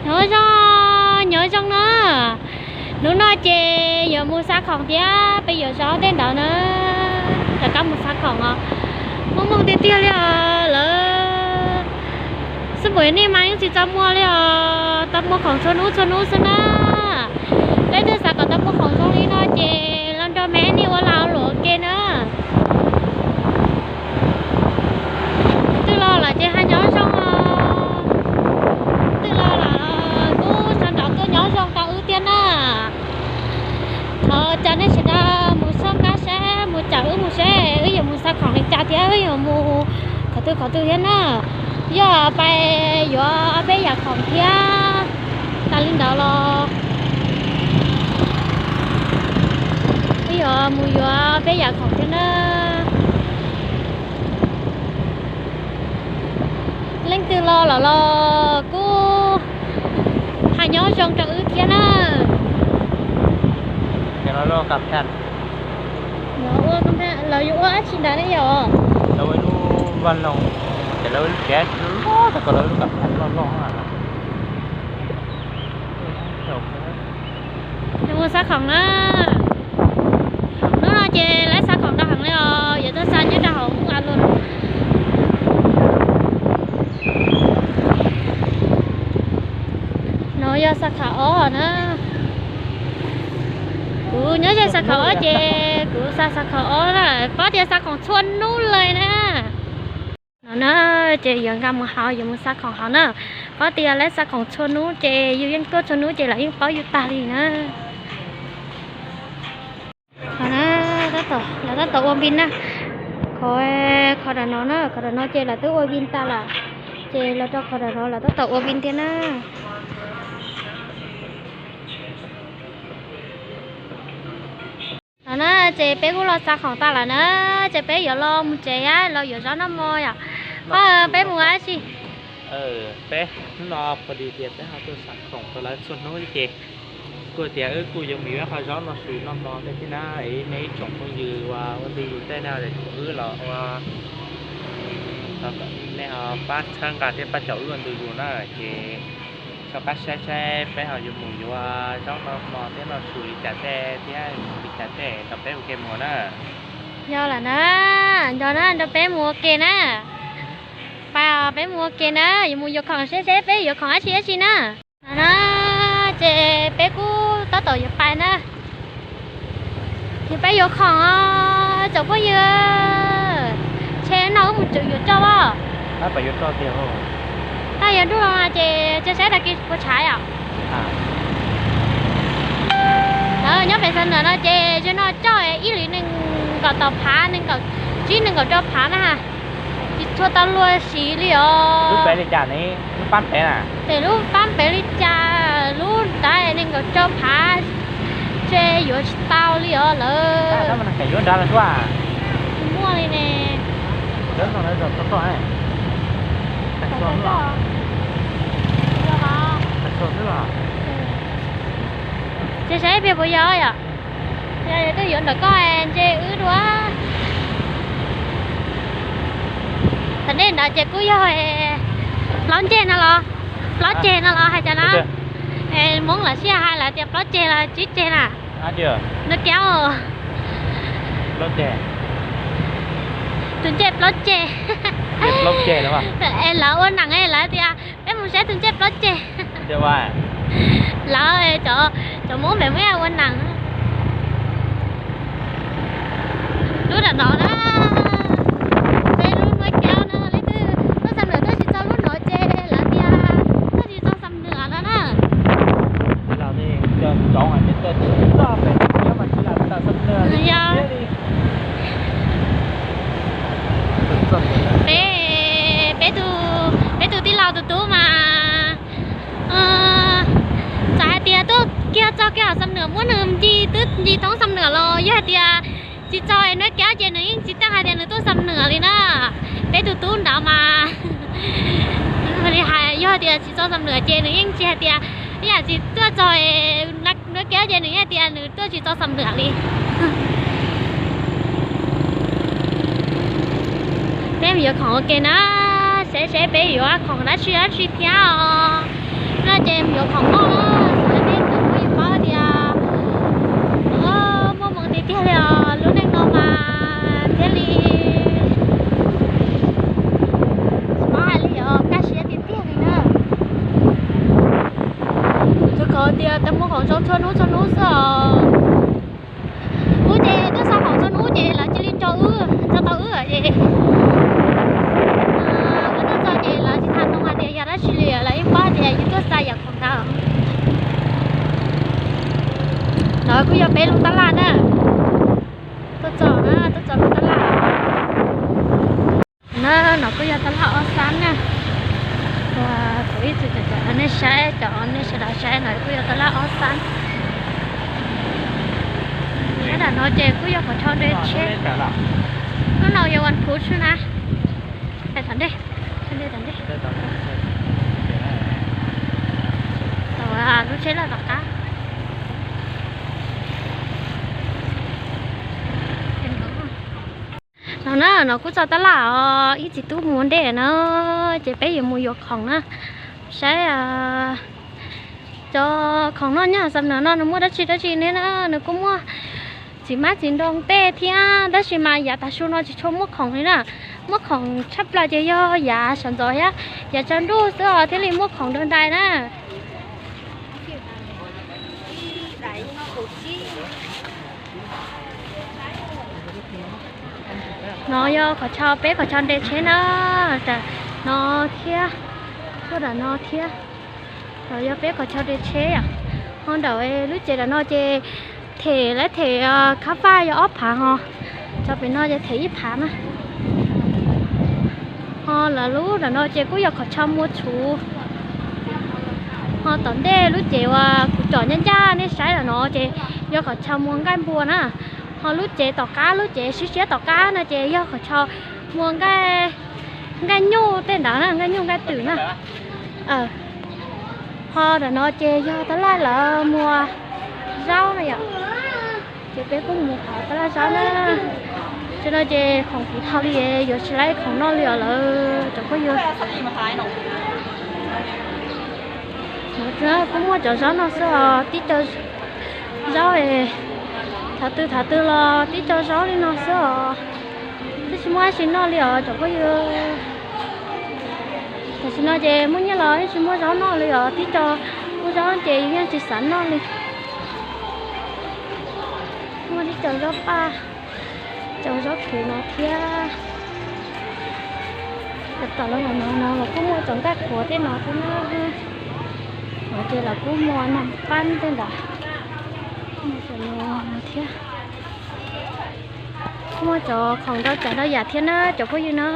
Nyob zoo, nyob zoo na. Hnub no ces yuav mus xa khoom thiab peb yuav zov tej ntawd na. Rov qab mus xa khoom os. Muaj muaj tiag tiag li os lawm. Xub npum nej mas yeej tsis tau muaj li os, tau muaj khoom txhua hnub txhua hnub xwb na. Leej twg xav kom tau muaj khoom zoo li no ces los nrog me nej ua lag luam ua ke na. Twb los lawm ces haj nyob zoo os. Twb los lawm kuj sawv ntxov tuaj nyob zoo rau wb thiab na. Thov caw nej sawv daws mus txhawb nqa saib, mus caum wb mus saib wb yuav mus xa khoom li cas thiab wb yuav mus qhov twg qhov twg thiab na. Yog pais yuav peb yam khoom thiab tas li ntawd los wb yuav mus yuav peb yam khoom thiab na. Leej twg los los los kuj haj nyob zoo rau wb thiab na. Lawv yuav ua dab tsi ntawd ne yom? Lawv ua ib lub vaj loog, ces lawv ua lub tsev loj tag kom lawv lub kam loj loj. Mus xa khoom na. Hnub no ces lawv xa khoom rau heev li os, yuav tuaj xa nyob rau hauv ub a luj. No yog xa khoom ob na. Kuv nyob ze xa khoom ob ces kuv xa xa khoom ob na, paub tias xa khoom txhua hnub li na. No na, ces yuav nkag mus hauv, yuav mus xa khoom hauv na. Paub tias lawv xa khoom txhua hnub ces yus yeej tuaj txhua hnub ces lawv yeej paub yus tag li na. Qhov na, tab tom, lawv tab tom ua npi na. Qhov, qhov ram no na, qhov ram no ces lawv twb ua npi tas lawm. Ces los rau qhov ram no lawv tab tom ua npi thiab na. No na, ces peb kuj los xa khoom tas lawm na, ces peb yuav los mus tsev los yuav zaub noj mov yom. Peb mus dab tsi? Peb hnub no pom tias peb ho tuaj xa khoom rau lawv txhua hnub ces kuj tias wb kuj yuav mus yuav qhov zaub noj su noj mov tej thiab na. Nej ib tsoom phooj ywg uas ua ntu zus tej na, tsoom wb los ua, nej ho pab txhawb nqa thiab pab caum wb ua ntu zus na, ces rov qab saib saib peb ho yuav mus yuav zaub noj mov thiab noj su li cas tej thiab li cas tej nrog peb ua ke mus na. Yog lawm na, nco na, nrog peb mus ua ke na. Pais os, peb mus ua ke na, yuav mus yuav khoom seb seb peb yuav khoom dab tsi dab tsi na. No na, ces peb kuj tab tom yuav pais na. Yuav pais yuav khoom os tsoom phooj ywg. Ntshe no wb mus tsev yuav tsau os. Tab yuav nruj los ces cia saib tag kis puas tshav yom. Nyob pem Xam Nuam no ces zaum no tsau ib hlis nees nkaum tawm phav, nees nkaum tsib nees nkaum rau phav na. Tsis tshua tau luag siv li os. Lub pem li cas ne? Lub pab pem na. Ces lub pab pem li cas, lub ntawd nees nkaum rau phav, ntshe yuav tsis tau li os lawm. Tsis muaj li ne. Ces saib pem puas yog yom. Yog twb yuav ntawm koj ntshe wb dua. Tam nej ntawd ces kuj yog plaub nceg no los, plaub ceg no los hais cas na. Hmoob lawv sij hais lawv tias plaub ceg los tsib ceg na. Nuj Kiab, tus ncej plaub ceg. Es lawv ua neeg lawv tias peb mus saib tus ncej plaub ceg. Lawv cov Hmoob pem muaj ua neeg. Lub ram no na, peb lub Nuj Kiab no, leej twg tuaj Xam Nuam tuaj tsis txog lub no ces lawv tias tuaj tsis txog Xam Nuam no na. Yog. Peb, peb tus, peb tus tij laug tus tub mas txawm hais tias tuaj kiag txog kiag hauv Xam Nuam muab nws nce twb nce thoob Xam Nuam los yog hais tias tsis txog Nuj Kiab ces nws yeej tsis tau hais tias nws tuaj Xam Nuam li na. Peb tus tub ntawd mas li hais yog tias tsis txog Xam Nuam ces nws yeej tsis hais tias, ib yam tsis tuaj txog Nuj Kiab ces nws yeej hais tias nws tuaj tsis txog Xam Nuam li. Peb mus yuav khoom ua ke na, seb seb peb yuav khoom dab tsi dab tsi thiab os. No ces mus yuav Tias tau muag khoom zoo txhua hnub txhua hnub xwb os. Wb ces twb xa khoom txhua hnub ces lawv cia li tso wb, tso tau wb ces wb tuaj txog ces lawv tsis tham ntoo hais tias yog dab tsi li, lawv yeej paub tias yus tuaj xa yam khoom ntawd. No kuj yog peb lub tab laj na. Tuaj txog na, tuaj txog lub tab laj. Na, no kuj yog tab laj ob xab na. Uas kuv ib txwm cov nej saib, cov nej sawv daws saib, no kuj yog tab laj ob xab. Sab nram no ces kuj yog qhov chaw nres tsheb. Hnub no yog vas phuv xwb na. Tom ntej, tom ntej, tom ntej. Tau lub tsheb loj tom qab. No na, no kuj txog tab laj os, ib txiv tub mus ua ntej na, ces peb yuav mus yuav khoom na. Saib cov khoom noj nyob xam no no nws muaj dab tsi dab tsi ne na, nws kuj muaj txiv hmab txiv ntoo tej thiab, tab sis mas yav tav su no tsis tshua muaj khoom li na. Muaj khoom tshaj plaws ces yog yav sawv ntxov thiab yav tsaus ntuj xwb os thiaj li muaj khoom dua ntais na. No yog qhov chaw, peb qhov chaw nres tsheb na, no thiab, tuaj nram no thiab. No yog peb qhov chaw nres tsheb yom. Ho ntawm lub tsev nram no ces them lawv them khab faj yog ob phav ho, cov pem no ces them ib phav na. Ho lawv lub nram no ces kuj yog qhov chaw muag txhuv. Ho tom ntej lub cev uas kuv tsom ncaj ncaj nej saib nram no ces yog qhov chaw muag nqaij npua na. Ho lub cev tom qab, lub cev siab siab tom qab no ces yog qhov chaw muag nqaij, nqaij nyuj tej ntawd na, nqaij nyuj nqaij twm na. Ho nram no ces yog tab laj lawv muag zaub na yom. Ces peb kuj mus hauv tab laj zaub na. Tam no ces khoom kuv tau li yuav tsis laib khoom noj li os lawm cov phooj ywg. Kuj muaj cov zaub no xwb os, tib co zaub, thaum twg thaum twg los tib co zaub li no xwb os. Twb tsis muaj dab tsi noj li os cov phooj ywg. Tam sim no ces muaj nyiaj los yeej tsis muaj zaub noj li os, tib co, muaj zaub ces yeej tsis xav noj li. Muaj tib co zaub paj, co zaub qhuav no thiab. Tom lawv no no los kuj muaj cov nqaij qhuav tej no thiab na. No ces lawv kuj muag nas pab tej ntawd, muag cov no thiab. Muaj cov khoom ntau tsav ntau yam thiab na cov phooj ywg na.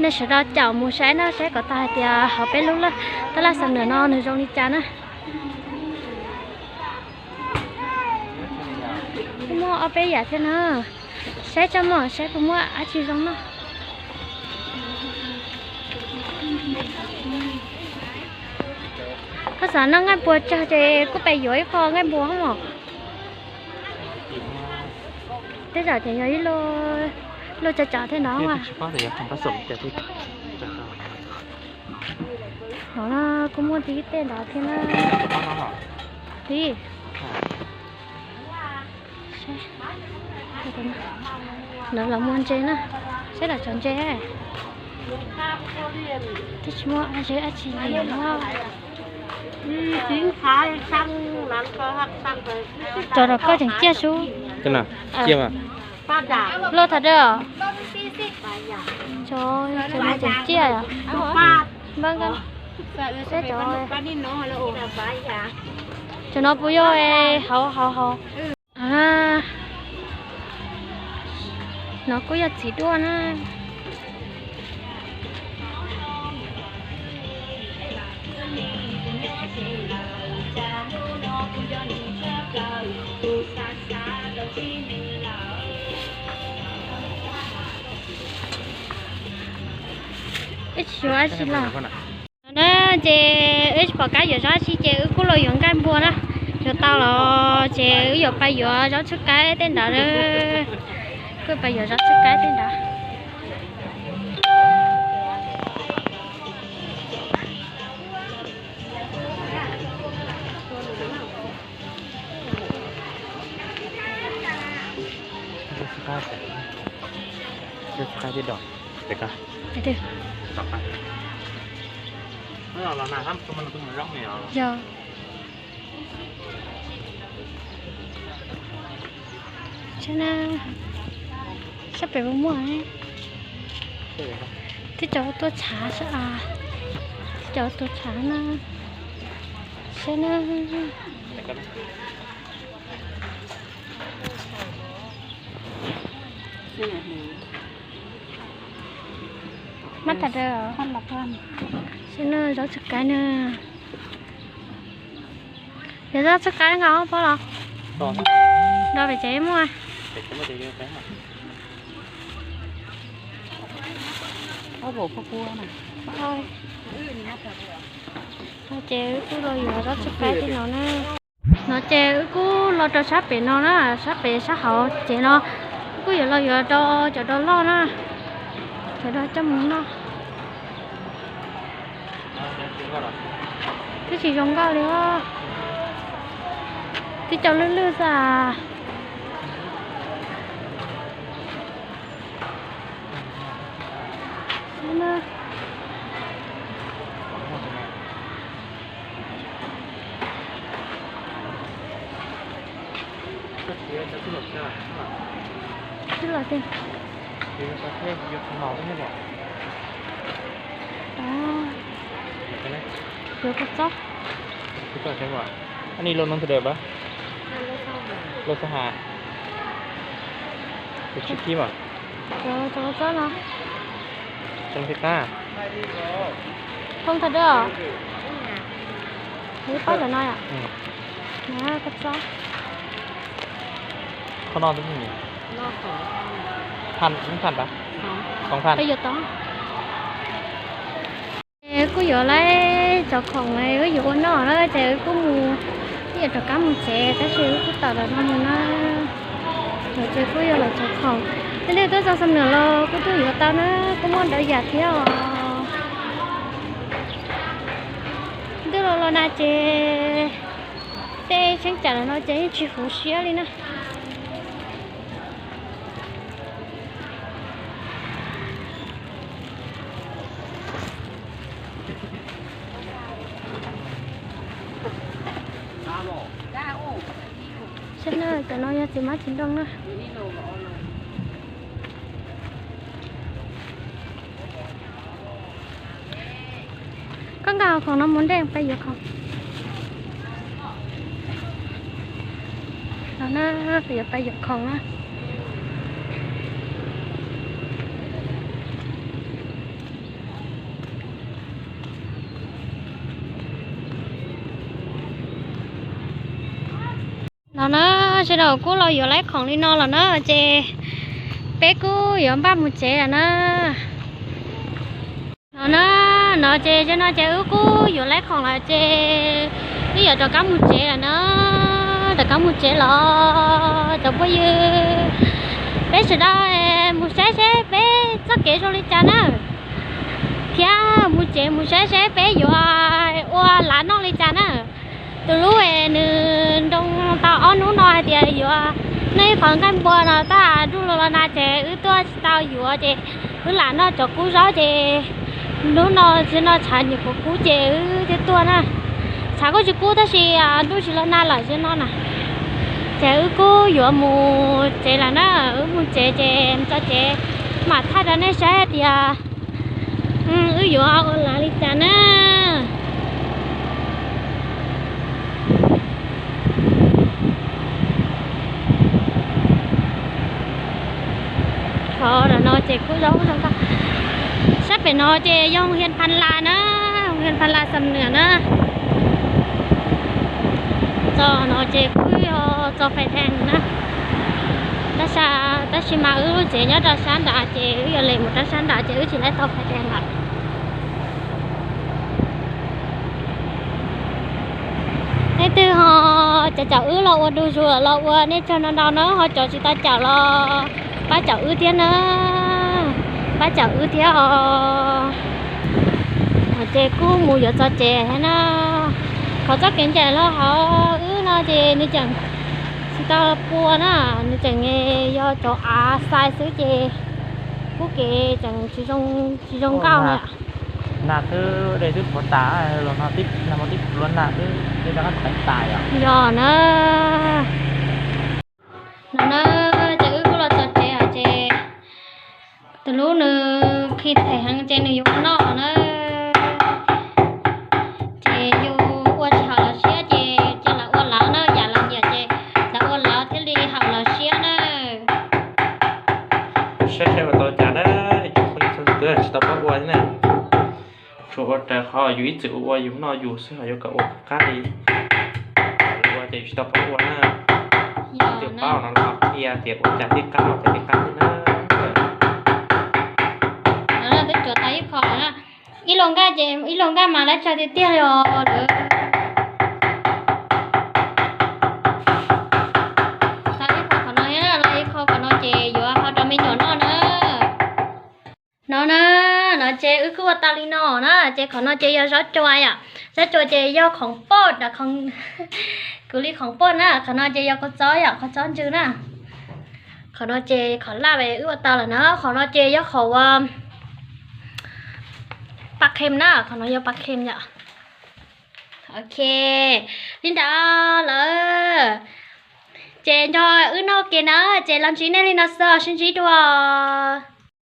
Nej sawv daws caum mus saib na, saib kom tau hais tias hauv peb lub tab laj Xam Nuam no nws zoo li cas na. Kuj muaj ob peb yam thiab na. Saib tso mog, saib puas muaj dab tsi zoo noj. Koj xav noj nqaij npua tsawg ces kuj pais yuav ib qho nqaij npua mog. Tej zaum ces yog ib lub, lub cov cov thiab no. Hov no kuj muaj tib tej ntawd thiab na. Tib, lawv los muag ntses na, saib lawv cov ntses. Twb tsis muaj dab tsi li no. Cov no koj tseem ciaj sub. Loj thaj dawb. Cov, cov no tseem ciaj. Npab nqaj, saib cov, cov no puas yog hauv hauv hauv. No kuj yog txiv duaj na. Wb tsis yuav dab tsi los na, ces wb tsis pom kab yuav zaub dab tsi ces wb kuj los yuav nqaij npua na. Yuav tau los ces wb yuav pais yuav zaub txhwb kaib tej ntawd. Kuj pais yuav zaub txhwb kaib tej ntawd. Yog. Sab pem puas muaj, twb cov tuaj tshav, twb cov tuaj tshav na, sab na. Mab tas daws, sab na, zaub tsuj kaib na. Yog zaub tsuj kaib nkaus pob los? Nrog pem tsev muaj. Ces wb kuj los yuav zaub tsuj kaib tej no na. No ces wb kuj los rau sab pem no na, sab pem sab hauv ces no, wb kuj yuav los yuav rau cov dos loj na, cov dos coj mus noj. Twb tsis zoo nkauj li os, twb cov lwj lwj xwb as. Twb los tiag. Yuav kua txob. Anij loj no ntawd pab? Loj xab has. Tus tsib kib mas. Cov kua txob no. Tseem thiaj qab. Thoob thawj dawb. Ib pob ntawm no yom. Kua txob. Qhov no twb than, than pab? Xoom than. Wb kuj yuav lawm cov khoom wb yuav ua noj na ces wb kuj mus, wb yuav rov qab mus tsev tab sis wb kuj tawm los no mus na. Ces kuj yog lawv cov khoom, tej neeg tuaj txog Xam Nuam los kuj tuaj yuav tau na, kuj muaj ntau yam thiab os. Ntuj los los na ces tej tseeb tsam no ces yeej tsis huv siab li na. Saib na, cov no yog txiv hmab txiv ntoo na. Koj nkag khoom no mus ntej peb yuav khoom. No na, peb yuav peb yuav khoom na. No na, sawv daws kuj los yuav lawm khoom li no lawm na ces peb kuj yuav npaj mus tsev lawm na. No na, no ces no ces wb kuj yuav lawm khoom lawm ces wb yuav rov qab mus tsev lawm na. Rov qab mus tsev los cov phooj ywg, peb sawv daws mus saib seb peb txoj kev zoo li cas na, thiab mus tsev mus saib seb peb yuav ua lav noj li cas na. Tus lub nws nroo tau ob hnub no hais tias yuav noj ib qho nqaij npua no tab sis ntuj los los nag ces wb tuaj tsis tau yuav ces wb lam noj cov kub zaub ces hnub no tsis noj tshav nws kuj kub ces wb thiaj tuaj na. Tshav kuj tsis kub tab sis ntuj tsis los nag lawm tsis no na. Ces wb kuj yuav mus tsev lawm na, wb mus tsev ces txog tsev mam thaij rau nej saib hais tias wb yuav ua lav li cas na. Qhov no ces kuj zoo zoo nkauj. Sab pem no ces yog Hiav Pha Las na, Hiav Pha Las Xam Nuam na. Txog no ces kuj yog txog Fais Thees na. Tab sis, tab sis mas wb lub tsev nyob rau sab nrad ces wb yuav lem mus rau sab nrad ces wb tsis tau txog Fais Thees lawm. Leej twg ho caum caum wb los ua du zus los ua nej tsaug ntau ntau na, ho cov tsis tau caum los pab caum wb thiab na, pab caum wb thiab os. Ces kuj mus yuav txog tsev thiab na. Qhov txoj kev ncaim los hauv wb no ces nws tseem tsis tau pua na, nws tseem yog cov av xais xwb ces kuj kev tseem tsis zoo nkauj na. Nag twb dej twb puv tas los no, nag hmo twb puv lub nag twb dej rov qab teev tas yom. Yog na. No na, ces wb kuj los txog tsev os, ces tus hlub nws khi them heev ces nws yuav ua noj na. Ces yus ua tsis haum los siab ces cia lawv ua lawv na, yam lawv nyiam ces lawv ua lawv thiaj li haum los siab na. Saib saib ua tau cas na, tsis tau paub ua thiab na. Tsuas ua raws qhov yus ib txwm ua ua yus noj yus xwb, ho yuav kom ua qab li ua ces yus tsis tau paub ua na. Yog twb paub no los qhia tias ua cas thiaj qab, ua cas thiaj qab li na. Twb tsuav tau ib qho na. Ib lo nqaij ces ib lo nqaij mas lawv tsawg tiag tiag li os lawv. Tau ib qho qhov no thiab, tau ib qho qhov no ces yuav hau rau me nyuam noj na. No na, no ces wb kuj ua tau li no na, ces qhov no ces yog zaub cua yom. Zaub cua ces yog khoom poj, kuv li khoom poj na. Qhov no ces yog kua txob yom, kua txob ntsws na. Qhov no ces qhov laj wb ua tau lawm na, qhov no ces yog qhov ua pa kheem na, qhov no yog pa kheem yom. Ok, li ntawd lawm ces nrog wb noj ke na, ces los ntsib nej li no xwb, sib ntsib dua.